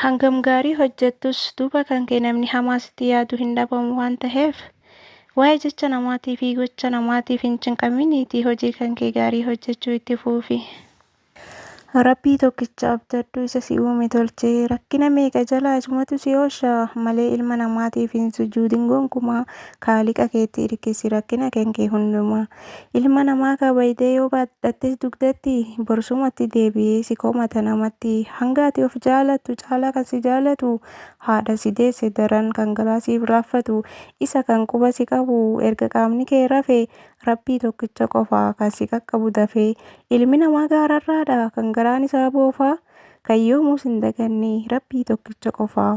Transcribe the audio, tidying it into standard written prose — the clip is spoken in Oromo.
Hangam gaarii hojjettus duuba kan kee namni hamaa sitti yaadu hin dhabamu waan taheef waa'ee jecha namaatii fi gocha namaatiif hin cinqaminiitii hojii kan kee gaarii hojjechuu itti fuufi. Rabbii tokkicha abdadhu isa si uume tolchee rakkina meeqa jalaa isumatu si oolcha malee ilma namaatiif hin sujuudin gonkumaa kaaliqa keetti irkisi rakkina kan kee hundumaa. Ilma namaa kabajdee yoo baadhattes dugdatti bor sumatti deebi'ee si komata namatti. Hanga ati of jaalattu caalaa kan si jaalatu haadha si deesse daran kan garaa siif laaffatu isa kan quba si qabu erga qaamni kee rafe Rabbii tokkicha qofa kan si qaqqabu dafee. Ilmi namaa gaararraadha kan garaan isaa boofaa kan yoomuu sin daganne Rabbii tokkicha qofa.